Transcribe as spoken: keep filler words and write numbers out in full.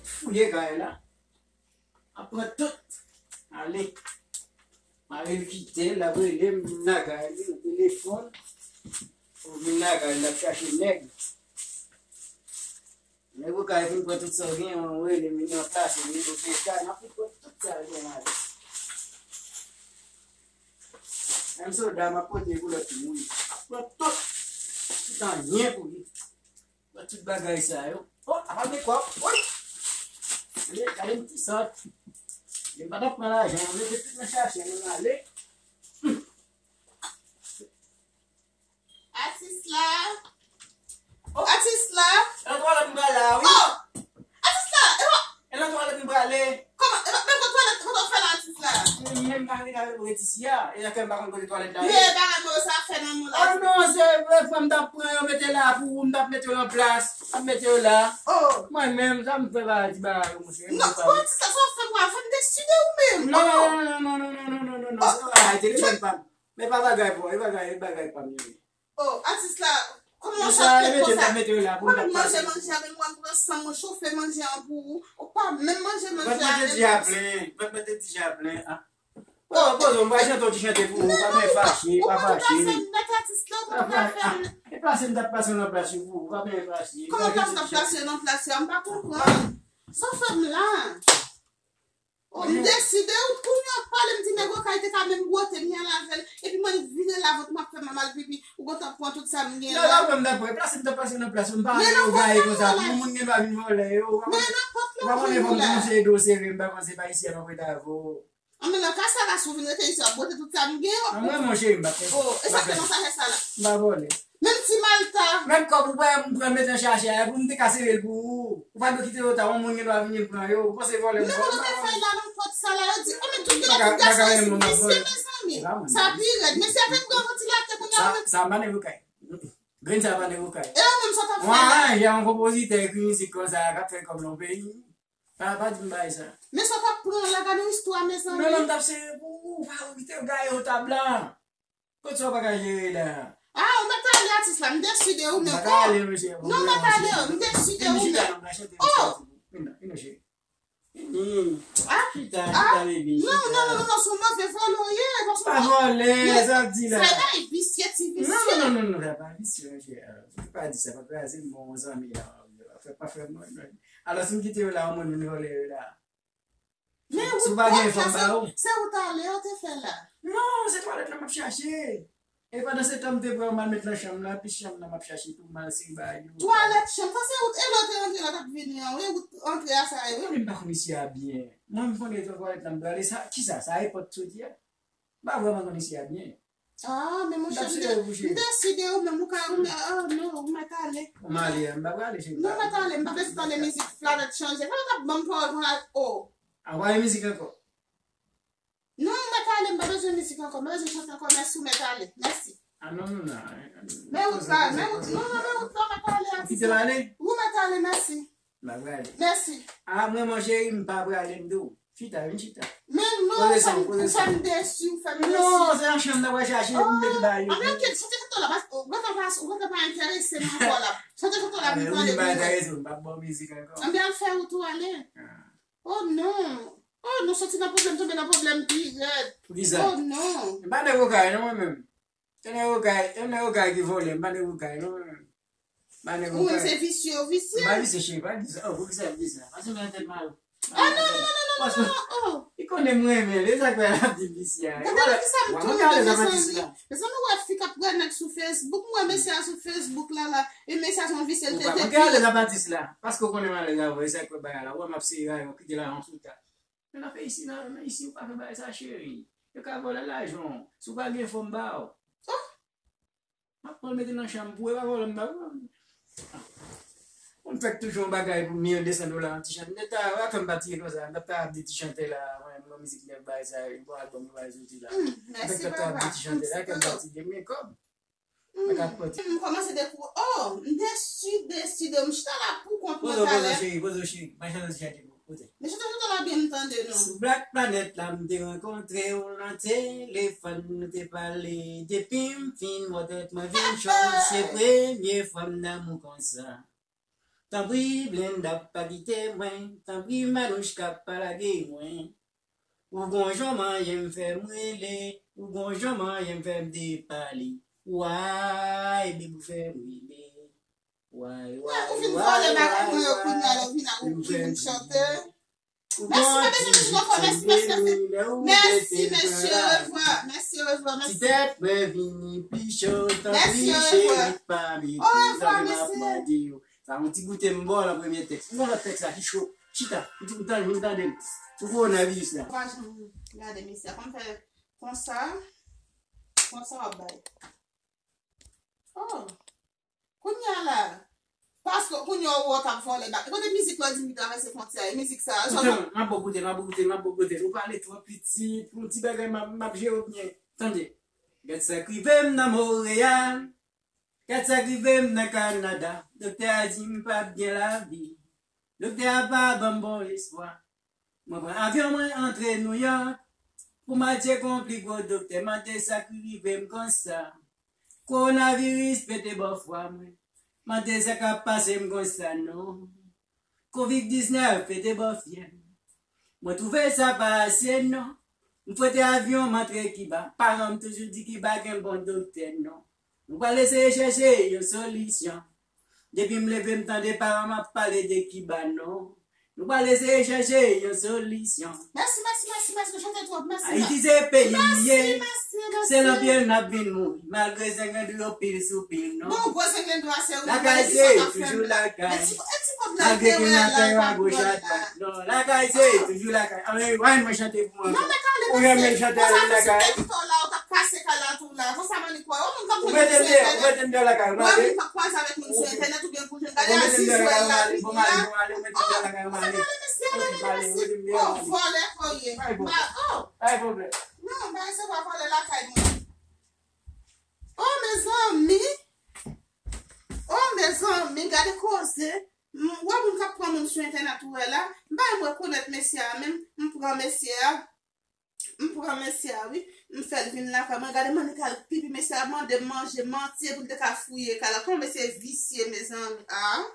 Fouye kay la. Ap pran tout. Ale. Mari l kite l, ap rele m vin nan kay li, nan telefòn. Ou vin nan kay li, l ap chache nèg. Nèg ou kay fin pran tout sa w gen, ou rele m vin ranplase m, vin ranplase kay, m ap fin pran tout sa l gen la. Menm soda, m ap pote pou lòt moun. M ap pran tout. Tout anyen pou li. Mwen tout bagay sa yo. Oh, apa gen kòb? Woy! Gade, gade m ti sòt. Mwen pa t ap pran lajan, mwen mete tout nan chache, mwen ale. Atis la. Oh. Atis la. Nan twalèt m pral la, wi. Oh! Atis la, e pa E nan twalèt m prale. Kòman? E pa, men kote twalèt, kote w fè la, atis la? Mwen menm pa vin avèk rete isi a. E nan kè m pa konn kote twalèt la ye. Men bagay mwen yo sa fè nan mwen la. Ah non, se vre, frè m t ap pran yo mete la pou ou, m t ap mete yo nan plas. M ap mete yo la. Oh. Mwen menm, sa m fè pa ti bagay yo, monchè. Non, oh, atis la, sa w fè m, fè m deside ou menm. Non, non, non, non, non, non, non, non, non, non. Oh. Se pa bagay telefòn pa m. Men pa bagay pou, e bagay, e bagay pa m yo ye. Oh, atis la, kòman w sa fè konsa? Mwen pa manje manje a, men mwen pran san mwen chofe manje an pou ou. Ou pa menm manje manje a menm. Vant mwen te deja plen, vant mwen te deja plen. Ah. Oh, poze, mwen chante yon ti chante pou ou, pa byen fache, pa fache. Ou konn pase m nan atis la, ou konn pase m. E pase m t ap pase nan plas yo pou ou, pa byen fache. Kòman pase m t ap pase nan plas yo? M pa konprann. Sa w fè m la? Oh, m deside, ou kounye a pale, m di nèg Okay te ka menm bwote m, m al avè l. Epi mwen vire la vant m ap fè m mal pipi. Ou kontan pran tout sa m gen la. Non, non, non, m dakò. Plas m t ap pase nan plas, m pa vle yo gaye konsa. Pou moun gen dwa vin vòlè yo. Men nan pòt la ou vini la. Ou pa konnen fò m se do sere, m pa panse pa isi a m ap rete avè w. An men nan ka sa la, si w vin rete isi, w ap bwote tout sa m gen yo. An mwen, monchè, m pa fè sa. Oh, e sa k te nan sachè sa la? M pa vòlè. Menm ti malta. Menm kòb ou pa m pran mete nan sachè a, pou m te ka sere l pou ou. Ou pa dwe kite yo ta, yon moun gen dwa vini l pran yo. Ou panse vòlè m vòlè? Men kote w te fè la nan pòt sa la, yo di, oh, men tout gen tout gason isi visye, mezanmi. Sa pi rèd. Mesye ap pran vantilatè kounye a. Sa, sa m pa nan evokay. Grenn sa pa nan evokay. E ou menm sa w t ap fè la? Jan yon konpozitè ekri mizik konsa, k ap fè kòb nan yon peyi. Pa, pa di m bagay sa. Men sa w t ap pran la, gade yon istwa, mezanmi. Non, non, m t ap sere pou ou, pa kite yo gaye yo tab la. Kot sa w pa ka jere la? Ah, ou mèt ale atis la, m deside ou menm. M pa ka ale, mesye. Non, ou mèt ale, m deside ou menm. Vin chita, non, m ka chante yon ti kantèk. Vin non, vin non, cheri. Vini. Ah, chita, chita, baby, chita. Non, non, non, non, non, se yon move vòlè w ye, paske... Pa vòlè, sa w ap di la. Sa bay visye, ti visye. Non, non, non, non, non, sa pa visye, mesye. Pa di sa, pa kraze m, bon, zanmi a. Pa fè, pa fè mwen. Alò, si m kite yo la, yon moun vin vòlè yo la. Men wout pòt la, se, se wout ale yo te fè la. Non, se twalèt la m ap chache. E pandan se tan m te pran m al met nan chanm nan, pi chanm nan m ap chache tou, m al sere bagay yo. Twalèt, chanm, sa se wout e lè w te rantre la t ap vini an, wi, wout antre a sa yo. Wi, men m pa konn isi a byen. Mwen, m konnen twalèt la m prale, sa, kisa, sa e pòt soti a? M pa vrèman konn isi a byen. Ah, men monchè, m de-, m deside ou menm, ou ka, ou mè-, oh non, ou mèt ale. Ou mèt ale, m pa prale, cheri. Non, ou mèt ale, m pa bezwen tande mizik Flanèt Chanje. Flanèt ap ban m pawòl, pawòl, oh. A, w pa gen mizik ankò? Non, ou mèt ale, m pa bezwen mizik ankò, m pa bezwen chante ankò, mèsi, ou mèt ale, mèsi. Ah, non, non, non. Men wout la, men wout, non, non, men wout la, ou mèt ale, atis la. Ou mèt ale, mèsi. M pa prale. Mèsi. Ah, mwen, mon cheri, m pa prale, m di w. Chita, vin chita. Men non, ou fè m, ou fè m desi, ou fè m desi. Non, se nan chanm nan w al chache, m mete bagay yo. Anben, ok, chante, chante la, ou gentan pa, ou gentan pa enterese m ankò la. Chante, chante la, m tande pou ou. M pa enterese w, m p ap ba w mizik ankò. Anben, al fè wout ou ale. Oh non. Oh non, soti nan pwoblèm, tonbe nan pwoblèm pi rèd. Poukisa? Oh non. M pa nèg okay non, mwen menm. Se nèg okay, se nèg okay ki vòlè, m pa nèg okay non, mwen menm. M pa nèg okay. Ou menm se visye, ou visye. M pa visye, cheri, pa di sa. Oh, poukisa m di sa? Paske m nan tèt mal. Ah non, non, non, non, non, non, non, oh. Li konnen m renmen l, e sa k fè l ap di m visye a. Gade poukisa m tonbe, mezanmi. Mezanmi, ou wè fi k ap pran nèg sou Facebook, m wè mesye a sou Facebook la, la. E mesye a se yon visye, l te, te. Ou pa konn ki alèz ap atis la, paske w konnen m alèz avè w, e sa k fè bagay la. Ou wè m ap sere avè w, kite la yon sou ta. Men nan peyi isi, nan, nan isi, ou pa fè bagay sa, cheri. Yo ka vòlè lajan w. Si w pa gen fò, m ba w. Oh! M ap pran l mete nan chanm pou ou, e pa vòlè m ba w. Ou fèk toujou yon bagay pou mil de san dola, yon ti chante. Nèg ta, ou pa fè m pa tire konsa. M ta ap di ti chante la, mwen, mwen mizik nèf bagay sa, yon bon albòm yo bay soti la. Hmm, mèsi, papa. M fèk ta ap di ti chante la, kè m pa tire, men kòb. Hmm, m kòmanse dekou-, oh, m desi, desi de m chita la pou kont mwen talè. Poze w, poze w, cheri, poze w, cheri. Mwen chante ti chante pou ou, poze. Men chante, chante la byen m tande, non. Sou Black Planet la, m te rankontre w nan telefòn, nou te pale, depi m fin wè tèt mwen vin cho, se premye fwa m damou konsa. Tanpri, Blenda, pa kite mwen. Tanpri, Manouchka, pa lage mwen. Ou gon jan manyen m fè m rele. Ou gon jan manyen m fè m depale. Way, bebe, ou fè m rele. Way, way, ou fin vòlè bagay mwen yo, kounye a la, ou vin a, ou vin chante. Mèsi, bebe, nou vin ankò, mèsi, mèsi, mèsi. Mèsi, mesye, orevwa. Mèsi, orevwa, mèsi. Ti tèt mwen vini pi cho, tanpri, cheri, pa mete. Orevwa, mesye. Sa yon ti goute m ba w nan premye tèks. M gon lòt tèks la ki cho. Chita, yon ti goute, vin tande l. Sou kowonaviris la. Pa janm gade mesye a. Kòm fè konsa, konsa w ap bay. Oh. Kounye a la, paske kounye a ou wè w t ap vòlè bak. Kote mizik la di m travèse fwontyè a? E mizik sa a, sa. Koute, m ap ba w koute, m ap ba w koute, m ap ba w koute. Ou pale twò pitit, pou yon ti bagay m ap, m ap jere w byen. Tande. Gad sa k rive m nan Monreyal. Gad sa k rive m nan Kanada. Doktè a di m pa byen lavi. Doktè a pa ban m bon espwa. Mwen pran avyon, mwen antre Nouyòk. Pou m al tcheke yon pli gwo doktè, mande sa k rive m konsa. Kowonaviris pete bò fwa mwen. Mande sa k ap pase m konsa non. Kovid diznèf pete bò fyèv. Mwen twouve sa pa asye non. M fwete avyon, m antre Kiba. Paran m toujou di Kiba gen bon doktè non. Nou pral eseye chèche yon solisyon. Depi m leve, m tande paran m ap pale de Kiba non. Nou pral eseye chèche yon solisyon. Mèsi, mèsi, mèsi, mèsi, nou chante twòp, mèsi. Ayiti se peyi m ye. Mèsi, mèsi, mèsi. Se nan pye n ap vin mouri. Malgre zenglendo yo pil sou pil non. Bon, gwo zenglendo a se ou. Lakay se toujou lakay. Malgre gen lakay yo a goch a dwat non. Lakay se toujou lakay. Anmwey, why mwen chante pou mwen? Non, men tande, ou renmen chante lakay. Pase kay la tou la. Konsa m annik wè. Ou moun k ap pran moun sou entènèt. Ou mete m deyò lakay ou, m ale. Ou moun k ap kwaze avèk moun sou entènèt, ou gen pou jwenn gade Aziz wè l la, Aziz la. Ou mete m deyò lakay ou, m ale. Ou mete m deyò lakay ou, m ale. Oh, vòlè, vòlè, vòlè. Bay bon. Oh. Bay pwoblèm. Non, bay se pa vòlè lakay mwen. Oh, mezanmi. Oh, mezanmi, gade koze. M, wè moun k ap pran moun sou entènèt ou wè la. M pa menm rekonèt mesye a menm. M pran mesye a. M pran mesye a wi. M fè l vin lakay mwen. Gade mannik al pipi, mesye a mande m manje, manti, epi l te ka fouye kay la. Kòman mesye visye, mezanmi? Ah.